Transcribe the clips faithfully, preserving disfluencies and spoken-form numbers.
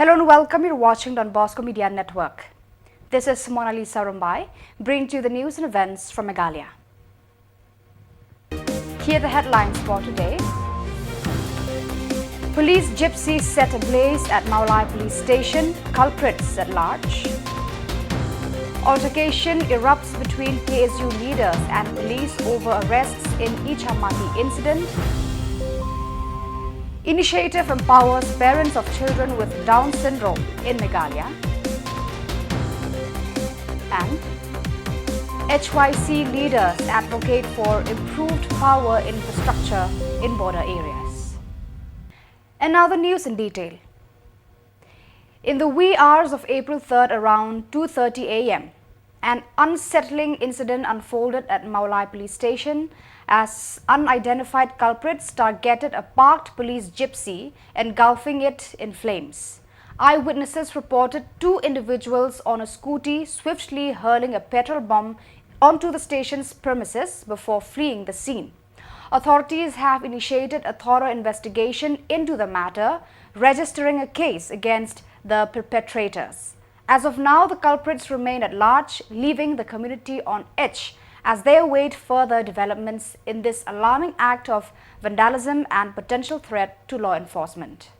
Hello and welcome. You're watching Don Bosco Media Network. This is Mona Lisa Rumbai, bringing to you the news and events from Meghalaya. Here are the headlines for today. Police gypsy set ablaze at Mawlai Police Station, culprits at large. Altercation erupts between K S U leaders and police over arrests in Ichamati incident. Initiative empowers parents of children with Down syndrome in Meghalaya. And H Y C leaders advocate for improved power infrastructure in border areas. And now the news in detail. In the wee hours of April third, around two thirty a m, an unsettling incident unfolded at Mawlai Police Station as unidentified culprits targeted a parked police gypsy, engulfing it in flames. Eyewitnesses reported two individuals on a scooty swiftly hurling a petrol bomb onto the station's premises before fleeing the scene. Authorities have initiated a thorough investigation into the matter, registering a case against the perpetrators. As of now, the culprits remain at large, leaving the community on edge as they await further developments in this alarming act of vandalism and potential threat to law enforcement.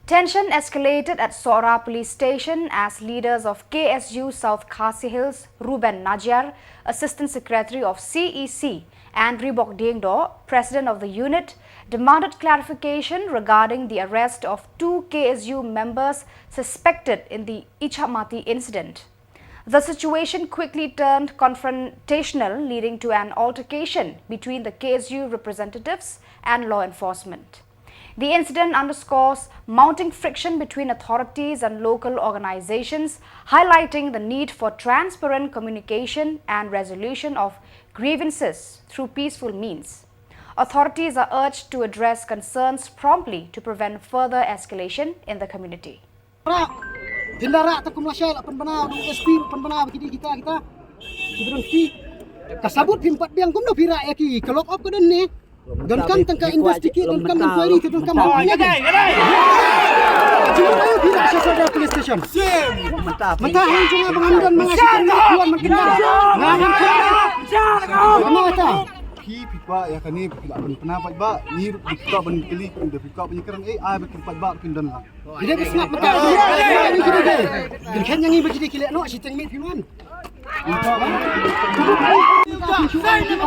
Tension escalated at Sohra Police Station as leaders of K S U South Khasi Hills, Ruben Najiar, Assistant Secretary of C E C, and Ribok Diengdoh, President of the unit, demanded clarification regarding the arrest of two K S U members suspected in the Ichamati incident. The situation quickly turned confrontational, leading to an altercation between the K S U representatives and law enforcement. The incident underscores mounting friction between authorities and local organizations, highlighting the need for transparent communication and resolution of grievances through peaceful means. Authorities are urged to address concerns promptly to prevent further escalation in the community. Rah. Phin da rah ta kum lashai la pynbna u S P, pynbna ba ki dei kita, kita. Ki briew ki. Ka sabut phim pat biang kumno phi rah ïa ki, ka lock up ka don ne. Donkam tang ka investigate, donkam inquiry, te donkam. Oh, ïa dei, ïa dei. Jingmut aïu phi rah sha Sohra Police Station. Mynta hang jong nga ba ngam don ma nga shi tang, ïa, mynta. Nga ngam don. Mynta. Phi, phi kwah ïa kane, phi lah ban pynah paidbah, ngi ruh phi kwah ban kylli, phi kwah ban ïakren, eh, ai ba kin paidbah kin don lang. Ki dei ba sngap mynta. Kin khein ïa ngi ba ki dei ki leh noh, shiteng mih phi wan. Ang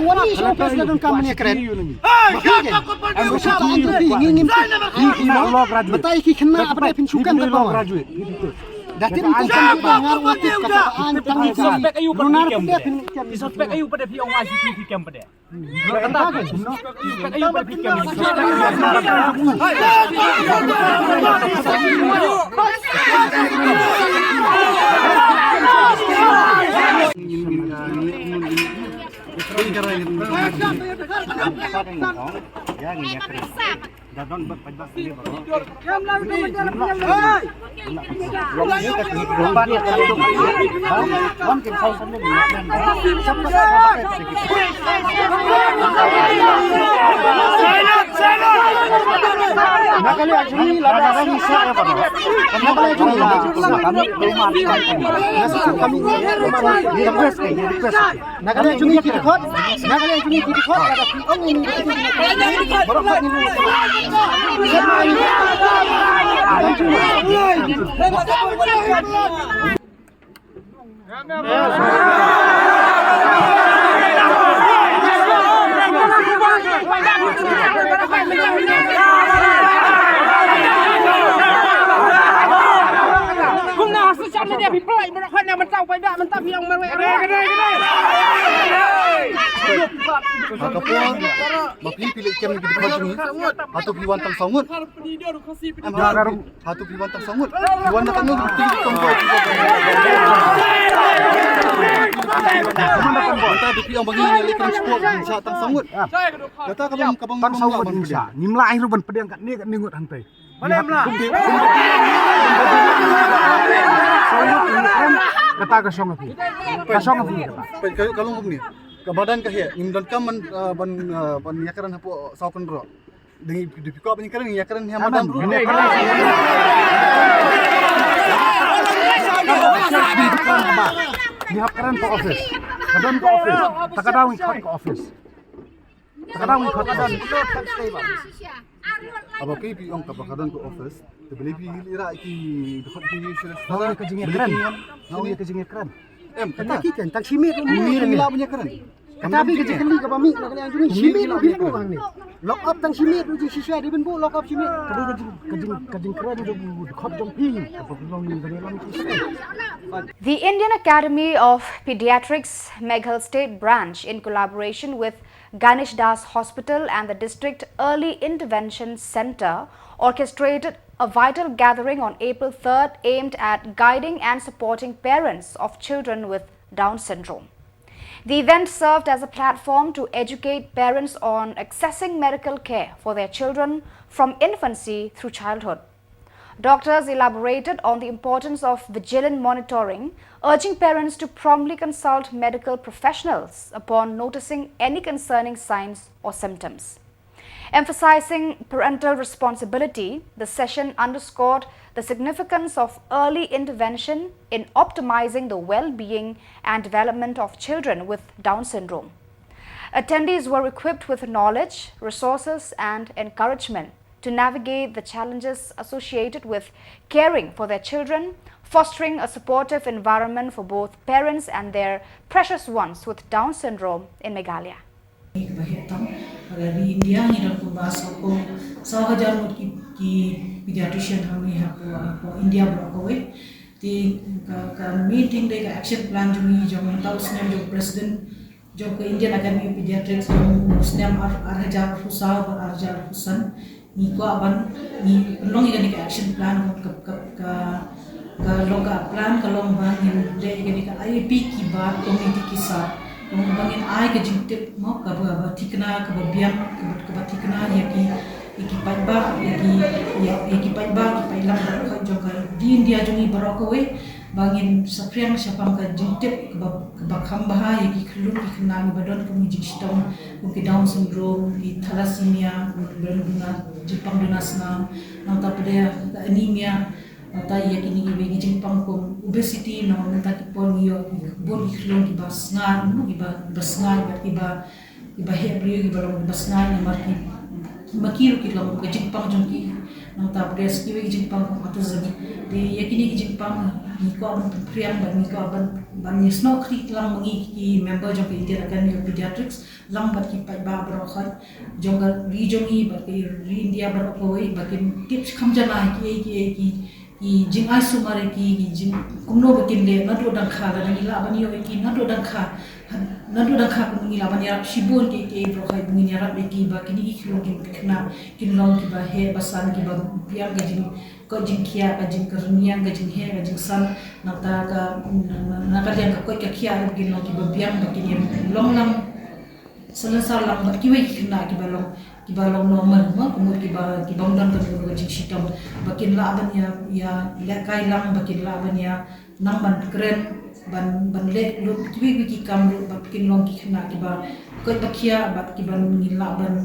wan ngi shu pes la don kam mynne kren. Ngi ngim. Mynta ki khynnah ba dei phin shu kam ka bawang. Da tin kan ka ngar wa tip ka an tang ki. Suspek aïu pat phi kem? Suspek aïu pat phi ong ai shi phi kem pat? Nagalia juni ki dikot, Nagalia juni ki dikot, Kumna hasu cham ne dia phi pelai mara khana mentau pai da mentau phi ong merwe. Ha ka por ba phi phi leh kem ki dikot jong ngi, hato phi wan tang saw ngut? Em, hato phi wan tang saw ngut? Phi wan da kano ki dikot jong ngi? Kata phi ong ba ngi leh kem sport, ngi shah tang saw ngut. Kata ka bang, ka bang tang saw ngut ngi shah. Ngim lah ai ruh ban pdiang katne katne ngut hangtai. Balei em lah? Kata ka shong phi. Ka shong phi kata. Ka, ka long kumne. Ka madan ka heh, ngim donkam ban, ah, ban, ah, ban ïakren hapoh saw kynroh. Dei, dei phi kwah ban ïakren, ïakren ha madan ruh. Ngi hap kren ka office. Ka don ka office. Ta ka daw ngi khot ka office. Ka dang ka don. Aba phi phi ong kaba ka don ka office. Te balei phi ira ki dkhot phi sila. Nong ka jingkren. Nong ka jingkren. Em, kata ki kan tang shimit ni ni la punya kren. Kata phi ka jingkren kaba mi na ka jingkren shimit ni bin bu hangne. Lock up tang shimit ni shisha di bin bu lock up shimit. Ka dei ka jing ka jing ka jingkren jong dkhot jong phi. Kaba nong ni ka lam ki. The Indian Academy of Pediatrics Meghal State Branch, in collaboration with Ganesh Das Hospital and the District Early Intervention Centre, orchestrated a vital gathering on April third aimed at guiding and supporting parents of children with Down syndrome. The event served as a platform to educate parents on accessing medical care for their children from infancy through childhood. Doctors elaborated on the importance of vigilant monitoring, urging parents to promptly consult medical professionals upon noticing any concerning signs or symptoms. Emphasizing parental responsibility, the session underscored the significance of early intervention in optimizing the well being and development of children with Down syndrome. Attendees were equipped with knowledge, resources, and encouragement to navigate the challenges associated with caring for their children, fostering a supportive environment for both parents and their precious ones with Down syndrome in Meghalaya. Ngi kaba heh tam, ha ri India ngi don kumba saw ko, saw hajar ngut ki, ki pediatrician hangne hapoh, hapoh India baroh kawei. Te ka, ka main thing dei ka action plan jong ngi jong mynta u snem jong President jong ka Indian Academy of Pediatrics jong u snem ar, ar hajar arphew saw bad ar hajar arphew san. Ngi kwah ban, ngi pynlong ïa kane ka action plan ka, ka, ka, ka long ka plan ka long ba ngin leh ïa kane ka I A P kiba community ki sah. Ka long ba ngin ai ka jingtip mo kaba, ba thikna, kaba biang, kaba, kaba thikna ïa ki, ïa ki paidbah, ïa ki, ïa, ïa ki paidbah, ki paidlang baroh jong ka ri India jong ngi baroh kawei. Ba ngin saphriang shaphang ka jingtip kaba, kaba kham bha ïa ki khyllung ki khynnah kiba don kum ki jingshitom, kum ki Down syndrome, ki thalassemia, kum ki don kum na jingpang duna snam, nangta pat ka anemia, nangta ïa kine kiwei ki jingpang kum obesity, namar mynta ki por ngi ïoh bun ki khyllung kiba sngaid, kiba, kiba sngaid bad kiba Kiba heh briew kiba long kiba sngaid namar ki, ma ki ruh ki long ka jingpang jong ki. Nangta pdes kiwei ki jingpang kum autism. Te ïa kine ki jingpang ngi kwah ban pynphriang bad ngi kwah ban, ban ïasnoh kti lang ma ngi ki member jong ka Indian Academy of Pediatrics lang bad ki paidbah baroh jong ka ri jong ngi bad ka ri India baroh kawei ba kin tip kham jana kiei kiei ki Ki jingai sumar ïa ki, ki jing kumno ba kin leh naduh dang kha, lada ngi lah ban ïoh ïa ki naduh dang kha, naduh dang kha kum ngi lah ban ïarap shibun ki, ki baroh ba ngin ïarap ïa ki ba kine ki khyllung kin khynnah kin long kiba heh ba san kiba biang ka jing, ka jingkhiah, ka jingkyrniang, ka jingheh, ka jingsan, nangta ka, na, na, na ka liang ka koit ka khiah ruh kin long kiba biang ba kin ïa long lang salonsar lang bad kiwei ki khynnah kiba long kiba long normal, mo, kumno kiba, kiba ym don kano kano ka jingshitom, ba kin lah ban ïa, ïa lehkai lang, ba kin lah ban ïa nang ban kren, ban, ban leh lut kiwei kiwei ki kam ruh, ba kin long ki khynnah kiba koit ba khiah, ba kiba ngin lah ban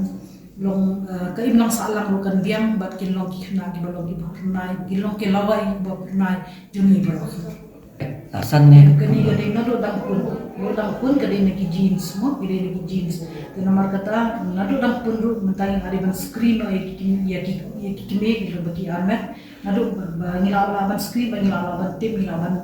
long, eh, ka imlang sahlang ruh kan biang, ba kin long ki khynnah kiba long kiba phyrnai, kin long ki lawei ba phyrnai jong ngi baroh. Asan ne. Kane ka dei naduh dang pun. Naduh dang pun ka dei na ki genes, mo, ka dei na ki genes. Te namar kata, naduh dang pun ruh mynta ngi la dei ban screen noh ïa ki, ïa ki, ïa ki kmie kiba ki armet. Naduh ba, ba ngi la lah ban screen, ba ngi la lah ban tip, ngi la ban,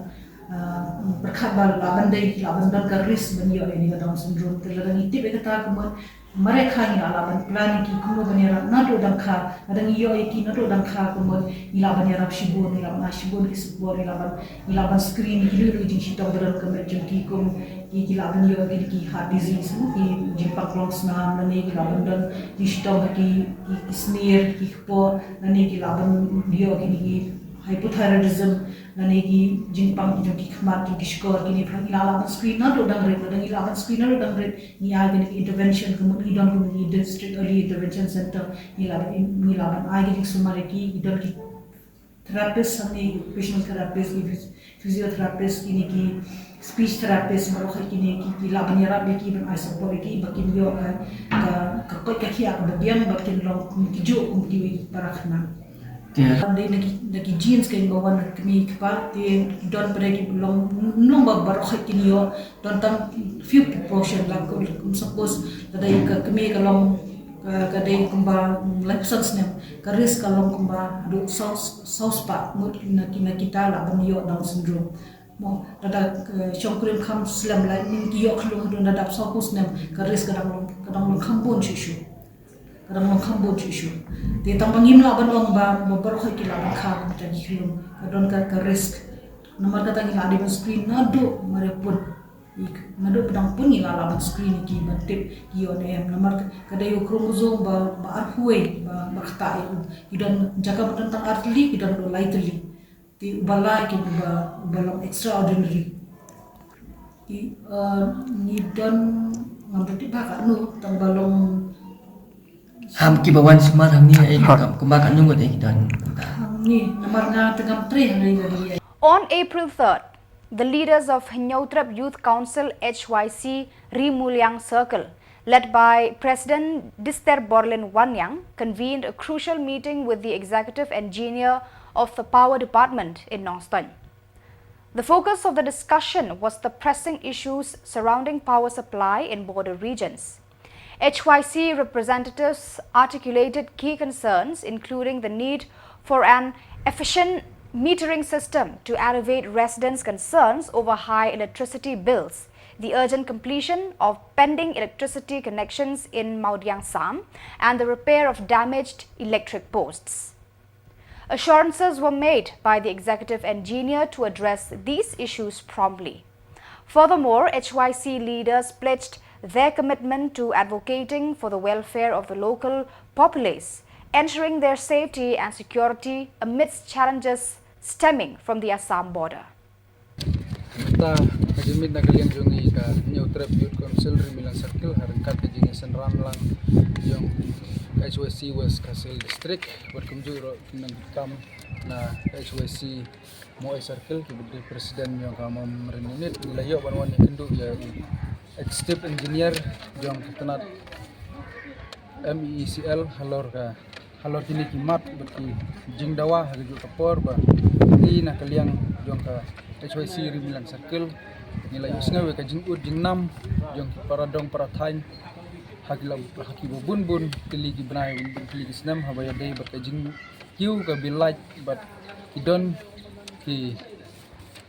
ah, pyrkhat ba lah ban dei, lah ban don ka risk ban ïoh ïa kane ka Down syndrome. Te lada ngi tip ïa kata ka mut, mareh kha ngi la lah ban plan ïa ki kumno ban ïarap naduh dang kha, lada ngi ïoh ïa ki naduh dang kha ka mut ngi lah ban ïarap shibun, ngi lah ban ai shibun ki support, ngi lah ban, ngi lah ban screen ïa ki lei lei jingshitom ba don ka met jong ki kum ki, ki lah ban ïoh ïa ki, ki heart disease, ki jingpang klong snam, lane ki lah ban don jingshitom ha ki, ki, ki snier, ki kpoh, lane ki lah ban ïoh ïa ki, ki hypothyroidism, lane ki jingpang jong ki khmat, jong ki shkor, kine phi lah, ngi lah ban screen naduh dang rit, lada ngi lah ban screen naduh dang rit, ngi ai kine ki intervention, ka mut ngi don kine ki district early intervention center, ngi lah ban, ngi lah ban ai kine ki sumar ïa ki, ngi don ki therapist, hangne ki occupational therapist, ki phys-, physiotherapist, kine ki speech therapist, baroh kine ki, ki lah ban ïarap ïa ki, ban ai support ïa ki ba kin ïoh ka, ka, ka koit ka khiah kaba biang, ba kin long kum kijuh kum kiwei ki para khynnah. Te dei na ki, na ki genes ka, ïa ba wan na kmie kpa, te don pat de ki long, ym long ba baroh kin ïoh, don tang few proportion, la kum, kum suppose lada ïa ka kmie ka long, ka, ka dei kumba, mm, laiphew san snem, ka risk ka long kumba haduh saw, saw spah ngut na ki, na kita lah ban ïoh Down syndrome. Mo, lada, eh, shong kurim kham slem, la ning ki ïoh khyllung haduh lada dap sawphew snem, ka risk ka dang long, ka dang long kham bun shuh shuh. Ka dang long kham bun shuh shuh. Te tang ba ngim lah ban ong ba, ba baroh ki lah ban kha kumta ki khyllung. Ka don ka, ka risk. Namar kata ngi la dei ban screen naduh mareh pun. Naduh ba dang pun ngi la lah ban screen ïa ki ban tip ki ïoh ne em. Namar ka, ka dei u chromosome ba, ba arphew wei ba, ba ktah ïa u. Ki don jaka ba don tang ar tylli, ki don haduh lai tylli. Te uba lai ki uba, uba long extraordinary. Te, eh, ngi don, ngam da tip ba katno, tang ba long. Ham kiba wan sumar hangne, eh, kam, kumba katno ngut, eh, ki don. Hangne, namar nga te ngam trei hangne nga dei. On April third, the leaders of Hynñiewtrep Youth Council, H Y C, Ri Muliang Circle, led by President Dister Borlin Wanniang, convened a crucial meeting with the executive engineer of the Power Department in Nongstoin. The focus of the discussion was the pressing issues surrounding power supply in border regions. H Y C representatives articulated key concerns, including the need for an efficient metering system to alleviate residents' concerns over high electricity bills, the urgent completion of pending electricity connections in Mawdiangsam, and the repair of damaged electric posts. Assurances were made by the executive engineer to address these issues promptly. Furthermore, H Y C leaders pledged their commitment to advocating for the welfare of the local populace, ensuring their safety and security amidst challenges stemming from the Assam border. Mynta ka jingmit na ka liang jong ngi ka Hynñiewtrep Youth Council Ri Muliang Circle ha ryngkat ka jingïasynran lang jong H Y C West Khasi Hills District bad kumjuh ruh ki nongkam na H Y C Mawei Circle, kiba dei president jong ka Mawei Marine Unit, ngi la ïoh ban wan ïakynduh ïa u executive engineer jong ka tnat M E E C L halor ka, halor kine ki mat bad ki jingdawa ha kajuh ka por ba ngi na ka liang jong ka H Y C Ri Muliang Circle ngi la ïohsngew ïa ka jingud jingnam jong ki para dong para thaiñ ha ki la, ha kiba bun bun tylli ki bnai, bun bun tylli ki snem, haba ïadei bad ka jingkiew ka bill light bad ki don ki,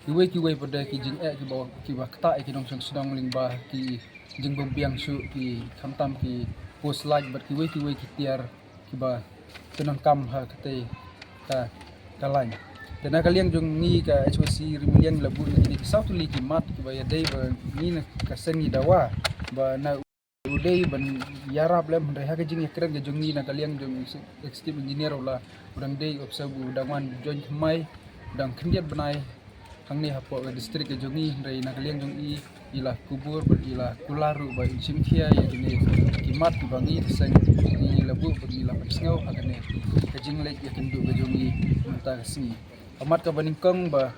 kiwei kiwei pat de ki jingeh kiba, kiba ktah ïa ki nongshong shnong lyngba ki jingbymbiang shuh, ki khamtam ki post light bad kiwei kiwei ki tiar kiba pyndonkam ha katei ka, ka lain. Te na ka liang jong ngi ka H Y C Ri Muliang la bun ïa kine ki saw tylli ki mat kiba ïadei ba ngi na ka seng ngi dawa ba na u dei ban ïarap lem, hynrei ha ka jingïakren ka jong ngi na ka liang jong executive engineer u la, u dang dei u officer u dang wan join thymmai, u dang khyndiat bnai Hangne hapoh ka district ka jong i, hynrei na ka liang jong i, i la kubur bad i la kular ruh ba in shim khia ïa kine ki mat kiba ngi te seng i la buh bad i la pynsngew ha kane ka jingleit ïakynduh ka jong i mynta ka sngi. Ka mat kaba nyngkong ba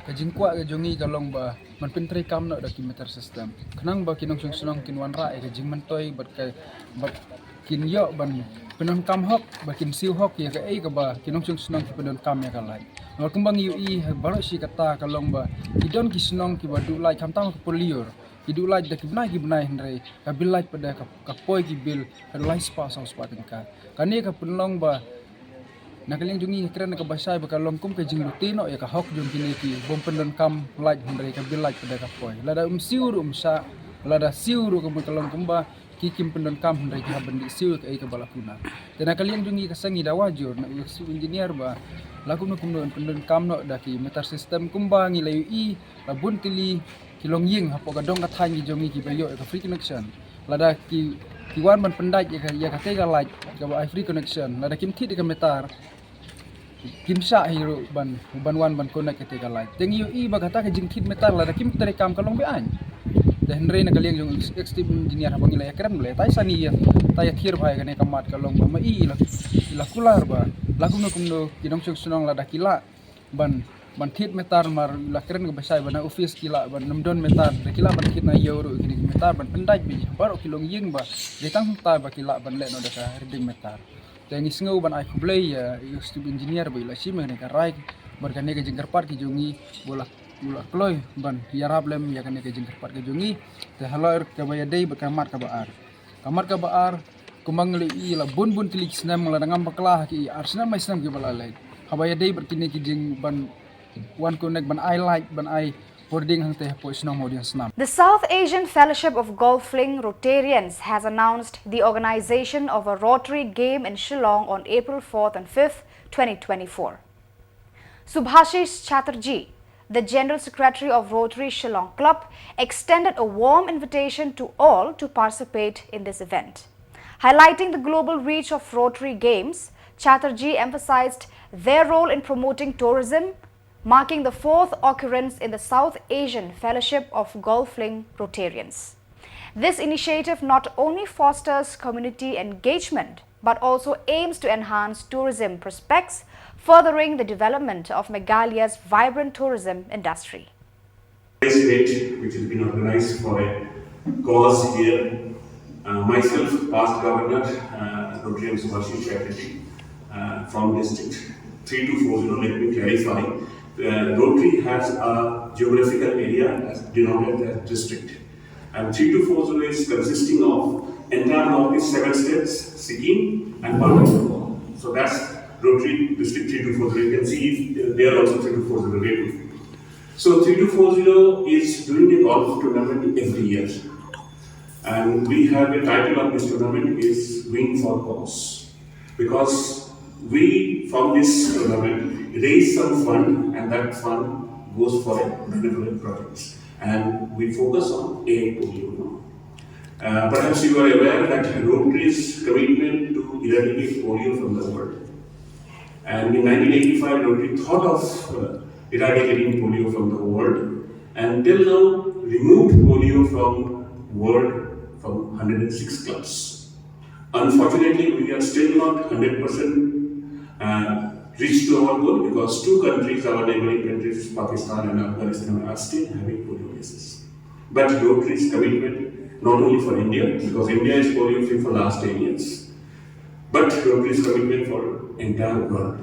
ka jingkwah ka jong i ka long ba man pyntreikam noh da ki meter system khnang ba ki nongshong shnong kin wanrah ïa ka jingmyntoi bad ka bad kin ïoh ban pyndonkam hok ba kin siew hok ïa kaei kaba ki nongshong shnong ki pyndonkam ïa ka light. Namar kumba ngi ïohi ha baroh shi katta ka long ba ki don ki shnong kiba duh light khamtam ka por lyiur, ki duh light da ki bnai ki bnai hynrei ka bill light pat ka, ka poi ki bill ka lai spah saw spah tyngka. Kane ka pynlong ba na ka liang jong ngi ngi kren kaba shai ba ka long kum ka jinglute noh ïa ka hok jong kine ki bym pyndonkam light hynrei ka bill light pat ka poi. Lada um siew ruh um shah, lada siew ruh ka mut ka long kumba ki kim pyndonkam hynrei ki hap ban dih siew ïa kaei kaba la kunar. Te na ka liang jong ngi ka seng ngi dawa jur na u chief engineer ba la kumno kumno pyndonkam noh da ki meter system kumba ngi la ïohi la bun tylli ki longïing hapoh ka dong ka thaiñ ki jong ngi kiba ïoh ïa ka free connection. Lada ki ki wan ban pyndait ïa ka ïa kata ka light kaba ai free connection, lada kim thied ïa ka meter kim shah hi ruh ban ban wan ban connect kata ka light. Te ngi ïohi ba kata ka jingthied meter lada kim treikam ka long be-aiñ. Te hynrei na ka liang jong ex-, ex-, chief engineer haba ngi la ïakren ba la tai sani ïa ta ïathied bha ïa kane ka mat ka long ba ma i i la i la kular ba la kumno kumno ki nongshong shnong lada ki lah ban ban thied meter mar la kren kaba shai ba na office ki lah ban nym don meter da ki lah ban thied na ïew ruh kine ki meter ban pyndait beit baroh ki longïing ba dei tang hangta ba ki lah ban leh noh da ka reading meter. Te ngi sngew ban ai khublei ïa u chief engineer ba i la shim ïa kane ka rai bad kane ka jingkyrpad ka jong ngi ba u la u la kloi ban ïarap lem ïa kane ka jingkyrpad ka jong ngi. Te halor kaba ïadei bad ka mat kaba ar. Ka mat kaba ar, kumba ngi la ïohi la bun bun tylli ki snem la da ngam bakla ha ki ar snem mai snem kiba la leit. Haba ïadei bad kine ki jing ban wan connect ban ai light ban ai boarding hangte hapoh shnong Mawdiangsnam. The South Asian Fellowship of Golf Link Rotarians has announced the organization of a Rotary Game in Shillong on April fourth and fifth, twenty twenty-four. Subhashish Chatterjee, the General Secretary of Rotary Shillong Club, extended a warm invitation to all to participate in this event. Highlighting the global reach of Rotary Games, Chatterjee emphasized their role in promoting tourism, marking the fourth occurrence in the South Asian Fellowship of Golf Link Rotarians. This initiative not only fosters community engagement, but also aims to enhance tourism prospects, furthering the development of Meghalaya's vibrant tourism industry. This event, which has been organized for a cause here, uh, myself, past governor, uh, Rotarian Subhashish Chatterjee, uh, from district three two four zero, let me clarify. Uh, Rotary has a geographical area as denominated as district. And three two four zero is consisting of entire northeast seven states, Sikkim, and part of Bengal. So that's Rotary District three two four zero. You can see it, uh, there also three two four zero. So three two four zero is doing a golf tournament every year. And we have a title of this tournament is Win for Cause. Because we, from this tournament, raise some fund and that fund goes for a benevolent projects. And we focus on A I polio now. Uh, perhaps you are aware that Rotary's commitment to eradicate polio from the world. And in nineteen eighty-five, Rotary thought of, uh, eradicating polio from the world. And till now, removed polio from world from hundred and six clubs. Unfortunately, we are still not hundred percent, uh, reached to our goal because two countries, our neighboring countries, Pakistan and Afghanistan, are still having polio cases. But Rotary's commitment, not only for India, because India is polio free for last ten years, but Rotary's commitment for entire world.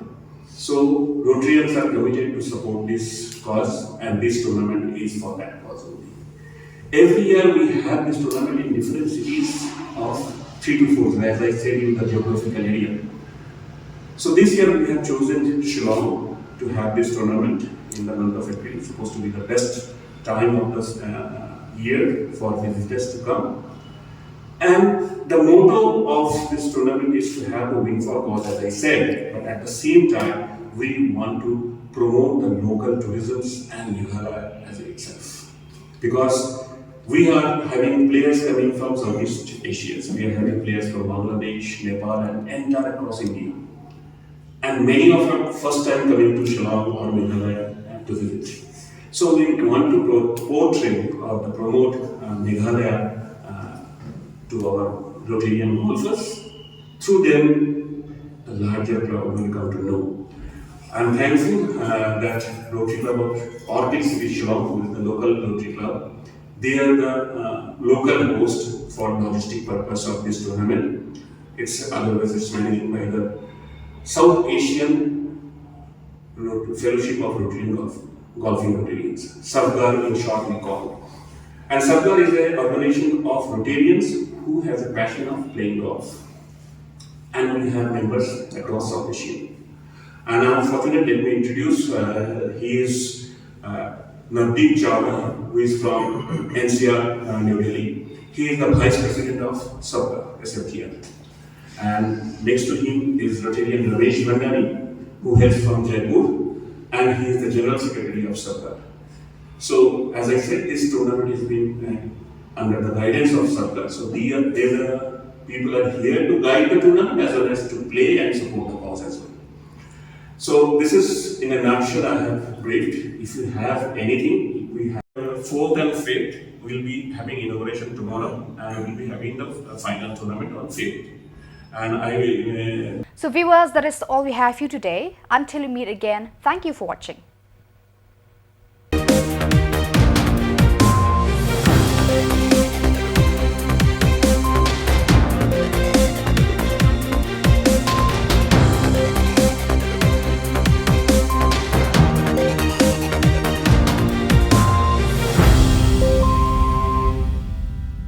So Rotarians are committed to support this cause, and this tournament is for that cause only. Every year we have this tournament in different cities of three to four, as I said, in the geographical area. So this year we have chosen Shillong to have this tournament in the month of April. It's supposed to be the best time of this, uh, year for visitors to come. And the motto of this tournament is to have a win for cause, as I said, but at the same time, we want to promote the local tourism and Meghalaya as itself. Because we are having players coming from Southeast Asia, we are having players from Bangladesh, Nepal, and entire across India. And many of them first time coming to Shillong or Meghalaya to visit. So we want to pro- portray or to promote uh, Meghalaya uh, to our Rotarian golfers. Through them, a larger crowd will come to know. I'm thankful uh, that Rotary Club of Orchid City Shillong, who is the local Rotary Club, they are the uh, local host for logistic purpose of this tournament. It's otherwise it's managed by the South Asian Rot- Fellowship of Rotarian Golf, Golfing Rotarians, SAFGAR in short we call. And SAFGAR is an organization of Rotarians who has a passion of playing golf. And we have members across South Asia. And I'm fortunate, let me introduce, uh, he is uh, Navdeep Chawla, who is from N C R, uh, New Delhi. He is the Vice President of SAFGAR, S F G R. And next to him is Rotarian Ramesh Bhandari, who hails from Jaipur, and he is the General Secretary of SAFGAR. So, as I said, this tournament is being uh, under the guidance of SAFGAR. So, they are, they are people are here to guide the tournament as well as to play and support the cause as well. So, this is in a nutshell I have briefed. If you have anything, we have fourth and fifth. We'll be having inauguration tomorrow and we'll be having the uh, final tournament on fifth. And I will. Uh, So, viewers, that is all we have for you today. Until we meet again, thank you for watching.